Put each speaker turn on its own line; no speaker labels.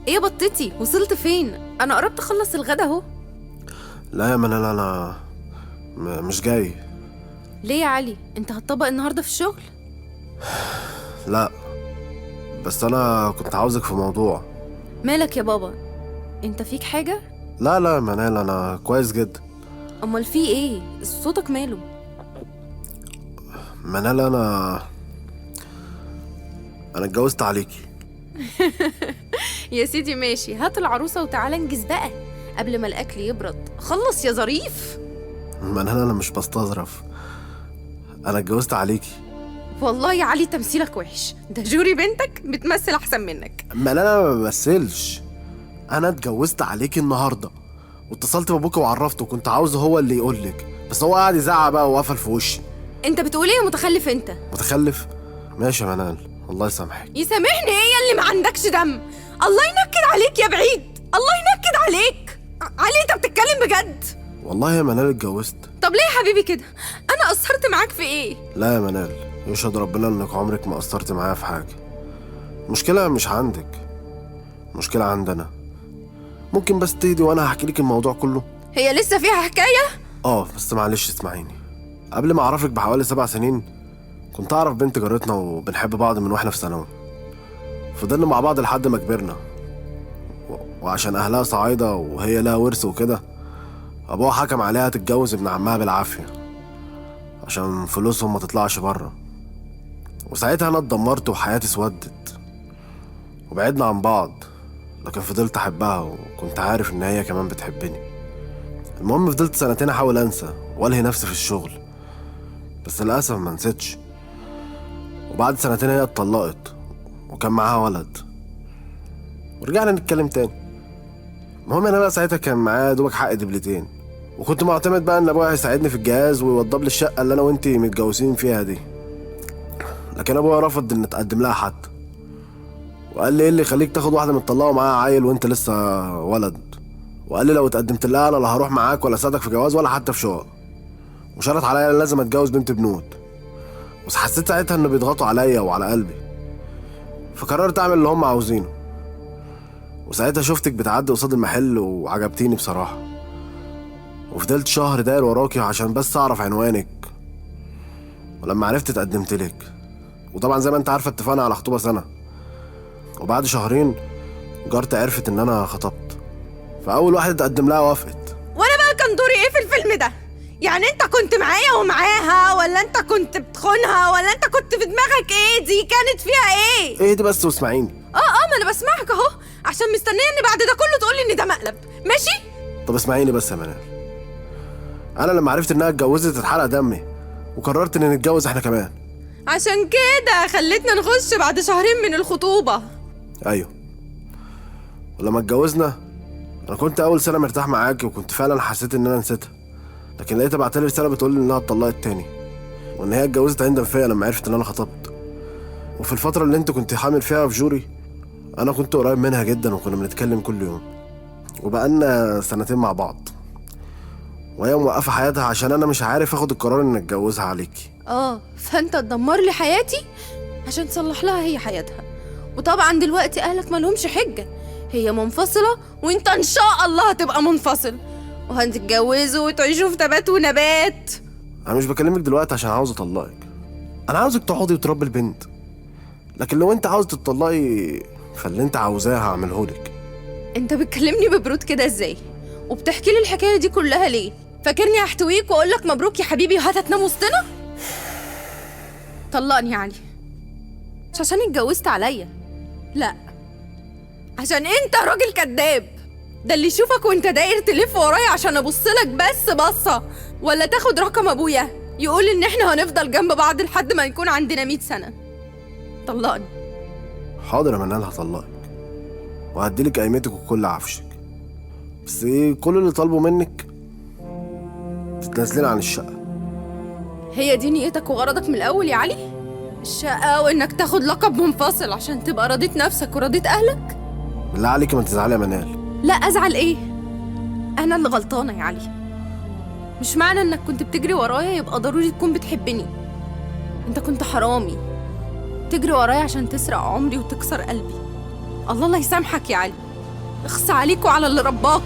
ايه يا بطتي، وصلت فين؟ انا قربت اخلص الغدا اهو.
لا يا منال، انا مش جاي.
ليه يا علي؟ انت هتطبق النهارده في الشغل؟
لا بس انا كنت عاوزك في موضوع.
مالك يا بابا؟ انت فيك حاجة؟
لا لا يا منال، انا كويس جدا.
امال في ايه؟ صوتك ماله؟
منال، انا اتجوزت عليكي.
يا سيدي ماشي، هات العروسة وتعالى انجز بقى قبل ما الاكل يبرد. خلص يا ظريف.
منال، انا مش بستظرف، انا اتجوزت عليكي.
والله يا علي تمثيلك وحش، ده جوري بنتك بتمثل احسن منك.
منال، انا ما بمثلش، انا اتجوزت عليكي النهارده واتصلت بابوك وعرفته، كنت عاوزه هو اللي يقولك، بس هو قعد يزعق بقى وقفل في وشي.
انت بتقول ايه يا متخلف؟ انت
متخلف؟ ماشي يا منال، الله يسامحك.
يسامحني ايه اللي ما عندكش دم؟ الله ينكد عليك يا بعيد، الله ينكد عليك. علي انت بتتكلم بجد؟
والله يا منال اتجوزت.
طب ليه يا حبيبي كده؟ انا قصرت معاك في ايه؟
لا يا منال، يشهد ربنا انك عمرك ما قصرت معايا في حاجة. المشكلة مش عندك، المشكلة عندنا. ممكن بس تهدي وانا هحكي لك الموضوع كله.
هي لسه فيها حكاية؟
بس معلش اسمعيني. قبل ما اعرفك بحوالي 7 سنين كنت اعرف بنت جارتنا وبنحب بعض من واحنا في ثانوي. فضلنا مع بعض لحد ما كبرنا، وعشان اهلها صعايده وهي لها ورث وكده، ابوها حكم عليها تتجوز ابن عمها بالعافية عشان فلوسهم ما تطلعش بره. وساعتها انا اتدمرت وحياتي اسودت وبعدنا عن بعض، لكن فضلت احبها وكنت عارف ان هي كمان بتحبني. المهم فضلت 2 سنين احاول انسى والهي نفسي في الشغل، بس للاسف ما نسيتش. وبعد 2 سنين هي اتطلقت وكان معاها ولد، ورجعنا نتكلم تاني. المهم انا بقى ساعتها كان معايا دوبك حق دبلتين، وكنت معتمد بقى ان ابويا هيساعدني في الجهاز ويوضب لي الشقة اللي انا وانتي متجوزين فيها دي. لكن ابويا رفض ان اتقدم لها حتى، وقال لي ايه اللي يخليك تاخد واحدة متطلقه ومعاها عيل وانت لسه ولد؟ وقال لي لو اتقدمت لها انا لا هروح معاك ولا اساعدك في جواز ولا حتى في شقه، وشرط عليا ان لازم اتجوز بنت بنود. بس حسيت ساعتها انه بيضغطوا عليا وعلى قلبي، فقررت اعمل اللي هم عاوزينه. وساعتها شفتك بتعدي قصاد المحل وعجبتيني بصراحة، وفضلت شهر داير وراكي عشان بس اعرف عنوانك. ولما عرفت اتقدمت لك، وطبعا زي ما انت عارفه اتفقنا على خطوبه سنة. وبعد 2 شهر جارتي عرفت ان انا خطبت، فاول واحدة اتقدم لها وافقت.
وانا بقى كان دوري ايه في الفيلم ده؟ يعني انت كنت معايا ومعاها، ولا انت كنت بتخونها، ولا انت كنت في دماغك ايه؟ دي كانت فيها ايه؟
ايه دي بس واسمعيني.
ما انا بسمعك اهو، عشان مستنيه ان بعد ده كله تقولي ان ده مقلب. ماشي؟
طب اسمعيني بس يا منال، انا لما عرفت انها اتجوزت اتحرق دمي، وقررت ان نتجوز احنا كمان.
عشان كده خلتنا نخش بعد 2 شهر من الخطوبة.
ايوه، ولما اتجوزنا انا كنت اول سنة مرتاح معاكي، وكنت فعلا حسيت ان انا نسيتها. لكن لقيتها بعتلي رسالة بتقول لي انها اتطلقت تاني، وان هي اتجوزت عند فيا لما عرفت ان انا خطبت. وفي الفترة اللي انت كنت حامل فيها في جوري انا كنت قريب منها جدا، وكنا بنتكلم كل يوم، وبقالنا 2 سنين مع بعض، وهي موقفه حياتها عشان انا مش عارف اخد القرار ان اتجوزها عليكي.
فانت تدمر لي حياتي عشان تصلح لها هي حياتها. وطبعا دلوقتي اهلك مالهمش حجه، هي منفصلة وانت ان شاء الله هتبقى منفصل، وهتتجوزوا وتعيشوا في تبات ونبات.
انا مش بكلمك دلوقتي عشان عاوز اطلقك، انا عاوزك تقعدي وتربي البنت. لكن لو انت عاوز تطلقي فاللي انت عاوزاه هعملهولك.
انت بتكلمني ببرود كده ازاي؟ وبتحكي لي الحكاية دي كلها ليه؟ فاكرني هحتويك واقول لك مبروك يا حبيبي وهات تنام وسطنا؟ طلقني يا علي، مش عشان اتجوزت عليا، لا، عشان انت راجل كداب. ده اللي يشوفك وانت داير تلف ورايا عشان ابص لك بس بصة، ولا تاخد رقم ابويا يقول ان احنا هنفضل جنب بعض لحد ما يكون عندنا 100 سنة. طلقني.
حاضر يا منال، هطلقك وهديلك قيمتك وكل عفشك، بس ايه كل اللي طالبه منك تتنازلين عن الشقة.
هي دي نيتك وغرضك من الاول يا علي؟ الشقة وانك تاخد لقب منفصل عشان تبقى رضيت نفسك ورضيت اهلك؟
بالله عليكي ما تزعلي يا منال.
لا ازعل ايه؟ انا اللي غلطانة يا علي. مش معنى انك كنت بتجري ورايا يبقى ضروري تكون بتحبني. انت كنت حرامي تجري ورايا عشان تسرق عمري وتكسر قلبي. الله لا يسامحك يا علي. اخص عليك وعلى اللي رباك.